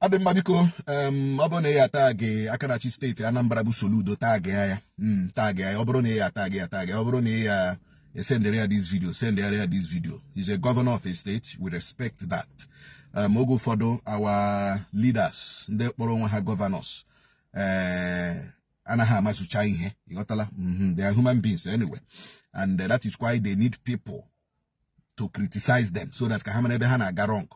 Ọ dị mma. Biko, ọ bụrụ na ị ya tag aka na-achị steeti Anambra bụ Soludo, tag ya, tag ya. Ọ bụrụ na ị ya tag ya, tag ya. Ọ bụrụ na ị ya esendere ya this video, sendere ya this video. He's a governor of a state, we respect that. Oge ụfọdụ our leaders, ndị kpọrọ onwe ha governors, anaghị amazucha ihe, ịghọtala? They are human beings anyway, and that is why they need people to criticize them, so that ka ha mara ebe ha na-aga wrong,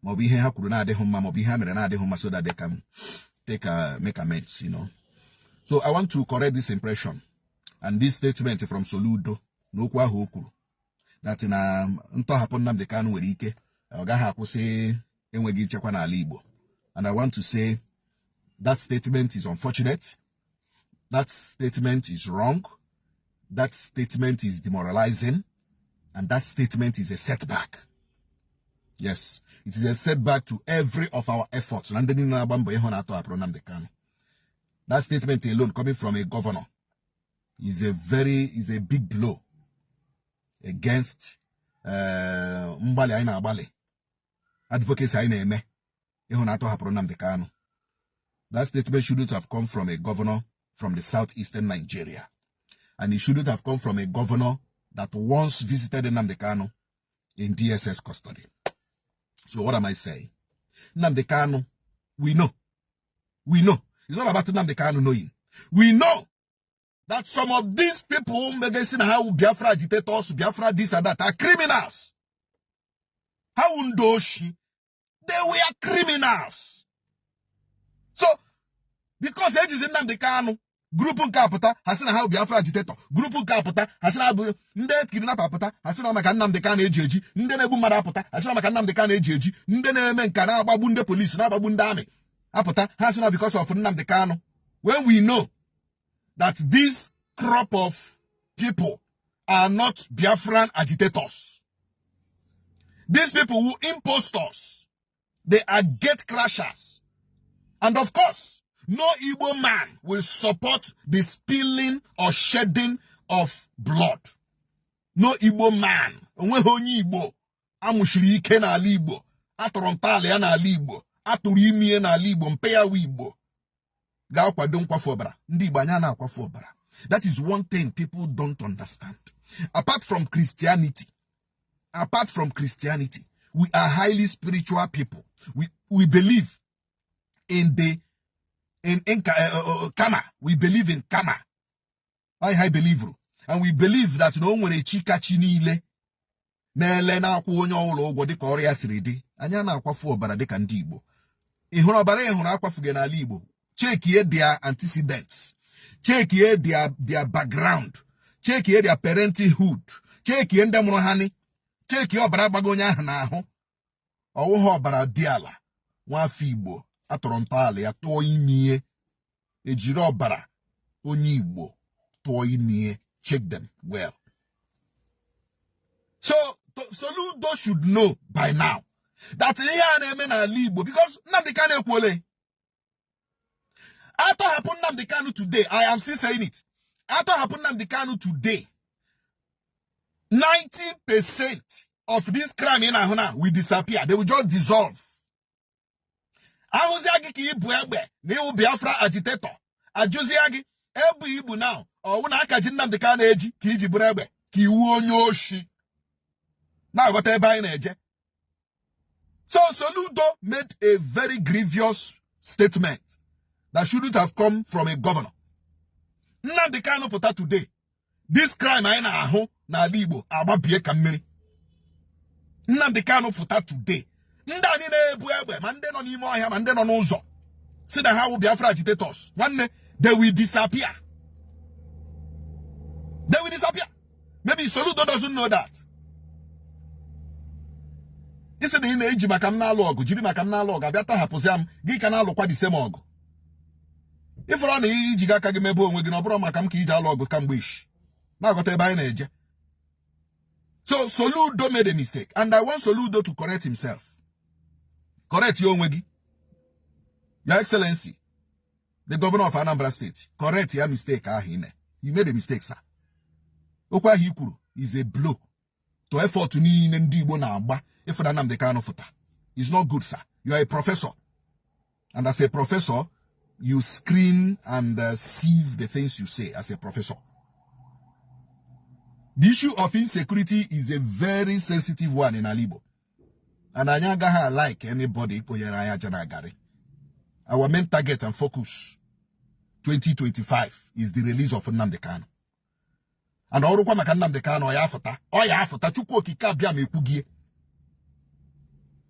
maọbụ ihe ha kwuru na-adịghị mma, maọbụ ihe ha mere na-adịghị mma, so that they can take make amends. So I want to correct this impression and this statement from Soludo n'okwu ahụ o kwuru that na ntọhapụ Nnamdi Kanu nwere ike ọ gaghị akwụsị enweghị nchekwa n'ala Igbo. And I want to say that statement is unfortunate, that statement is wrong, that statement is demoralizing, and that statement is a setback. Yes, it is a setback to every of our efforts na ndị niile na-agba mbọ ịhụ na atọhapụrụ Nnamdi Kanu. That statement alone, coming from a governor, is a big blow against mgbalị anyị na-agbalị, advocacy anyị na-eme ịhụ na atọhapụrụ Nnamdi Kanu. That statement shouldn't have come from a governor from the southeastern Nigeria, and it shouldn't have come from a governor that once visited Nnamdi Kanu in DSS custody. So what am I saying? Nnamdi Kanu, we know. We know. It's not about Nnamdi Kanu knowing. We know that some of these people making how Biafra agitators, Biafra this and that, are criminals. Ha ndị oshi? They were criminals. So, because ejizi Nnamdi Kanu, group nke apụta, ha sị na ha Biafra agitator. Group nke apụta, ha sị na abụ ndị kidnapper apụta, ha sị na maka Nnamdi Kanu eji eji. Ndị na-egbu mmadụ apụta, ha sị na maka Nnamdi Kanu eji eji. Ndị na-eme nka na-agbagbu ndị polisi, na-agbagbu ndị army apụta, ha sị na because of Nnamdi Kanu. When we know that this crop of people are not Biafran agitators. These people who impostors, they are gate crashers. And of course, no Igbo man will support the spilling or shedding of blood. No Igbo man. Onweghị onye Igbo amụchiri ike n'ala Igbo, atụrụ ntọala ya n'ala Igbo, atụrụ ime ya n'ala Igbo, mpe ya wụ Igbo, ga-akwado nkwafu ọbara. Ndị Igbo anya na-akwafu ọbara. That is one thing people don't understand. Apart from Christianity, apart from Christianity, we are highly spiritual people. We believe in karma. We believe in karma. I believe, and we believe that na o nwere chi ka chi niile na-ele na-akwụ onye ọbụla ụgwọ dịka ọrụ ya siri dị. Anyị na-akwafu ọbara dịka ndị Igbo. Ị hụrụ ọbara ị hụrụ akwafughị n'ala Igbo, checkie their antecedents, checkie their background, checkie their parenthood, checkie ndị mụrụ ha ni, checkie ọbara gbago onye ahụ n'ahụ. Ọwụghị ọbara dị ala nwafọ Igbo atụrụ ntọala ya tụọ ime ihe, ejiri ọbara onye Igbo tụọ ime ihe. Check them well. So Soludo should know by now that ihe a na-eme n'ala Igbo, because Nnamdi Kanu ekwuole atọhapụ Nnamdi Kanu today, I am still saying it, atọhapụ Nnamdi Kanu today, 90% of this crime ị na-ahụ na will disappear. They will just dissolve. Ahụzia gị ka ibu egbe na ịwụ Biafra agitator, ajụzia gị ebu igbu now, ọwụ na aka ji Nnamdi Kanu eji ka iji bụrụ egbe ka iwu onye oshi. Na-aghọta ebe anyị na-eje? So Soludo made a very grievous statement that shouldn't have come from a governor. Nnamdi Kanu pụta today, this crime anyị na-ahụ n'ala Igbo agbabie ka mmiri. Nnamdi Kanu pụta today, ndị anyị na-ebu egbe, ma ndị nọ n'ime ọhịa, ma ndị nọ n'ụzọ si na ha wụ Biafra agitators, nwanne, they will disappear. They will disappear. Maybe Soludo doesn't know that. Isi na ị na-eji maka m na-alụ ọgụ, jiri maka m na-alụ ọgụ, abịa tọhapụzịa m gị ka na-alụkwa the same ọgụ. Ịfọrọ na iji aka gị mebe onwe gị na ọ bụrụ maka m ka iji alụ ọgụ kamgbe ishi. Na-aghọta ebe anyị na-eje? So Soludo made a mistake, and I want Soludo to correct himself. Correct ya onwe gị, Your Excellency, the governor of Anambra State. Correct ya mistake ahụ ime. You made a mistake, sir. Okwu ahụ i kwuru is a blow to effort niile ndị Igbo na-agba ịfụda Nnamdi Kanu fụta. Is not good, sir. You are a professor. And as a professor, you screen and sieve the things you say as a professor. The issue of insecurity is a very sensitive one in Ala Igbo. And anyị agaghị like anybody ikponyere anyị aja na garị. Our main target and focus 2025 is the release of Nnamdi Kanu. And ọrụkwa maka Nnamdi Kanu, ọ ya afụta, ọ ya afụta. Chukwu Okike abịa ma ekwugie.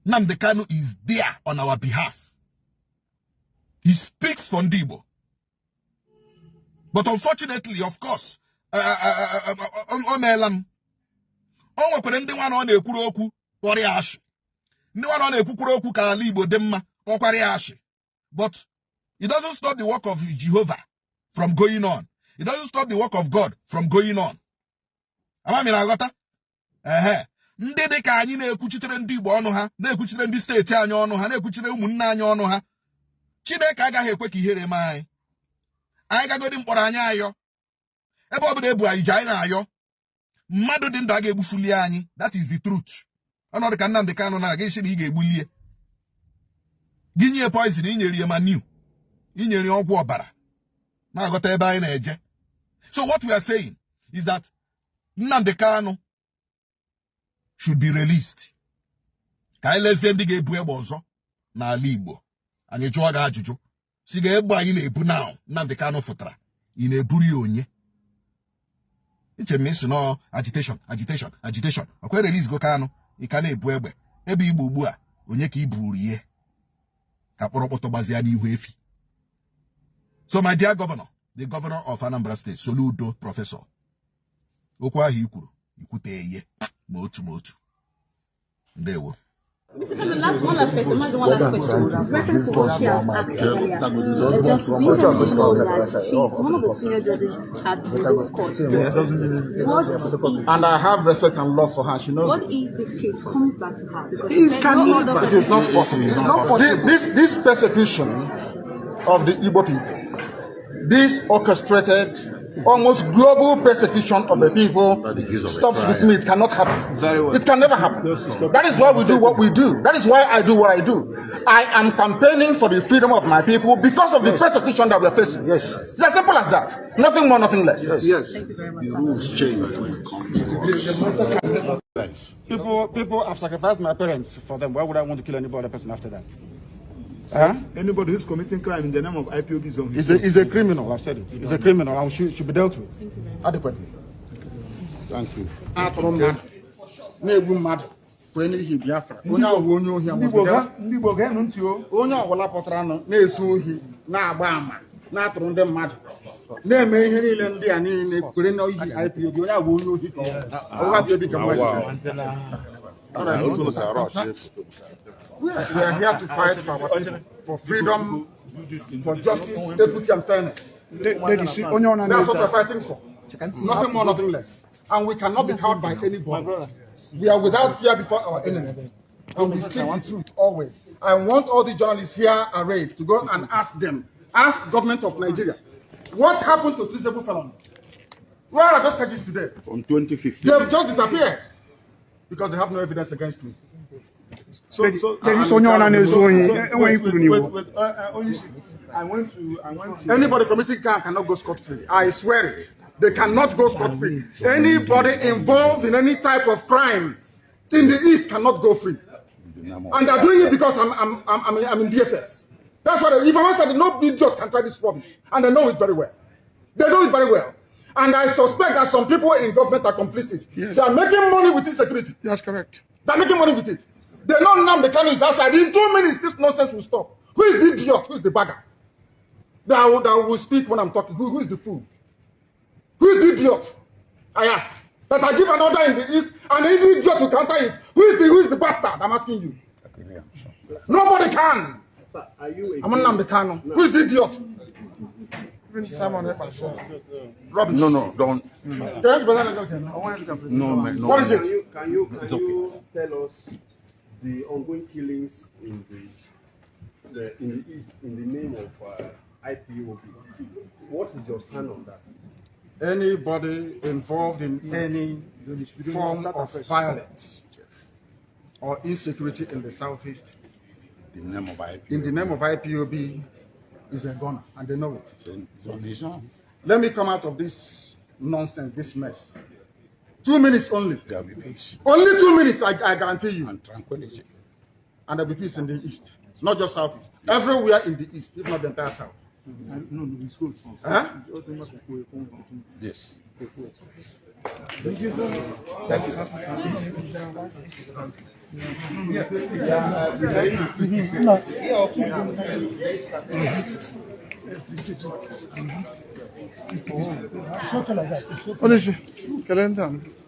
Nnamdi Kanu is there on our behalf. He speaks for ndị Igbo. But unfortunately, of course, o meela m. O nwekwara ndị nwa na ọ na-ekwuru okwu kpọrọ ya ashị. Ndị nwa na ọ na-ekwukwuru okwu ka ala Igbo dị mma kpọkwara ya ashị. But it doesn't stop the work of Jehovah from going on. It doesn't stop the work of God from going on. Ama m na-aghọta? Ehe. Ndị dị ka anyị na-ekwuchitere ndị Igbo ọnụ ha, na-ekwuchitere ndị steeti anyị ọnụ ha, na-ekwuchitere ụmụnne anyị ọnụ ha. Chineke agaghị ekwe ka ihere mee anyị. Anyị gagodi mkpọrọ, anyị ayọ. Ebe ọ bụla ebu anyị ji, anyị na-ayọ. Mmadụ dị ndụ a ga-egbufuli anyị. That is the truth. Ọnọdụ ka Nnamdi Kanu na-aga isi na ị ga-egbulie. Gị nye poison, inyere ya manu, inyere ya ọgwụ ọbara. Na-aghọta ebe anyị na-eje. So what we are saying is that Nnamdi Kanu should be released. Ka anyị lezie ndị ga-ebu egbe ọzọ n'ala Igbo. Anyị jụọ gị ajụjụ. Si ga egbe anyị na-ebu now Nnamdi Kanu fụtara. Ị na-eburu ya onye? Iche m isi nọ agitation, agitation, agitation. Ọkwa release go Kanu, ị ka na-ebu egbe. Ebe Igbo ugbu a, onye ka i buru ihe? Ka kpọrọkpọtọ gbazia n'ihu efi. So my dear governor, the governor of Anambra State, Soludo Professor, okwu ahụ i kwuru, ikwute ihe ma otu ma otu. Ndewo. Mr. President, one last question. One last question. With reference to what she has asked earlier, just we know that she's one of the senior judges at this court. What if, And I have respect and love for her. She knows what it. If this case comes back to her? Because she It said can no other It is not possible. It's not possible. This persecution of the Igbo people, this orchestrated, almost global persecution of the people stops with me. It cannot happen. Very well. It can never happen. That is why we do what we do. That is why I do what I do. I am campaigning for the freedom of my people because of the persecution that we are facing. It's as simple as that. Nothing more, nothing less. Yes. The rules change when you come to us. People have sacrificed my parents for them. Why would I want to kill any other person after that? Huh? Anybody who's committing crime in the name of IPOB is on his He's a criminal. I've said it. He's a criminal and should be dealt with adequately. Thank you. Atụrụ mmadụ na-egbu mmadụ kwee n'ihi Biafra. Onye ahụ bụ onye ohi and must be dealt with. Ndị Igbo, geenụ ntị o. Onye ọbụla pụtara nụ na-ezu ohi, na-agba ama, na-atụrụ ndị mmadụ, na-eme ihe niile ndị a niile kwere n'ihi IPOB, onye ahụ bụ onye ohi ka ọ bụ. Ọ bụ IPOB ka mmadụ. We are here to fight for our people, for freedom, for justice, equity, and fairness. Onye ọ That's what we're fighting for. Nothing more, nothing less. And we cannot be cowed by anybody. We are without fear before our enemies. And we speak the truth always. I want all the journalists here arrayed to go and ask them, ask government of Nigeria, what happened to treasonable felony? Where are those charges today? From 2015. They've just disappeared because they have no evidence against me. So, Ladies, onye ọ na-ezu ohi enweghị kwuru n'iwu. Wait, wait, I went to Anybody committing crime cannot go scot free. I swear it. They cannot go scot free. Anybody involved in any type of crime in the East cannot go free. And they're doing it because I'm in DSS. That's what, if I said no idiot can try this rubbish. And they know it very well. They know it very well. And I suspect that some people in government are complicit. Yes. They are making money with insecurity. That's correct. They're making money with it. They know Nnamdi Kanu is outside. In 2 minutes, this nonsense will stop. Who is the idiot? Who is the bagger? That will speak when I'm talking. Who is the fool? Who is the idiot? I ask. That I give an order in the East and any idiot will counter it. Who is the bastard? I'm asking you. Nobody can. Sir, are you I'm Nnamdi Kanu. Who is the idiot? Simon Rubbish. No, don't. No, man, no. What is it? Can It's okay. you tell us the ongoing killings in the East in the name of IPOB? What is your stand on that? Anybody involved in any form of violence or insecurity in the Southeast The name of IPOB. In the name of IPOB is a gunner, and they know it. It's on his own. Let me come out of this nonsense, this mess. 2 minutes only. There will be peace. Only 2 minutes, I guarantee you. And tranquility. And there'll be peace in the East. Not just Southeast. Everywhere in the East, if not the entire South. Huh? Yes. Thank you, sir. Thank you, sir.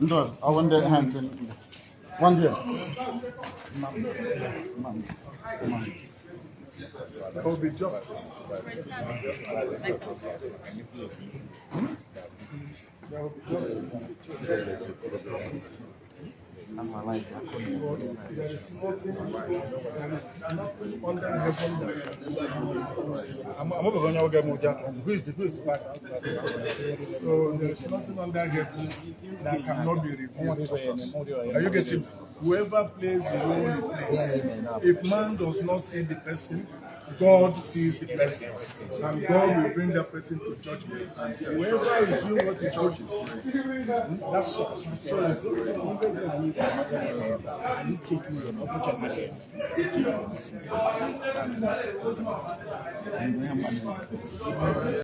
No, I want the hands in. One here. There will be justice. There will be justice. There is nothing under heaven. I'm over going to get more. Who is the back? So there is nothing under heaven that cannot be revealed. Are you getting me? Whoever plays the role he plays, if man does not see the person, God sees the person, and God will bring that person to judgment. And whoever is doing what he judges, that's all. So it's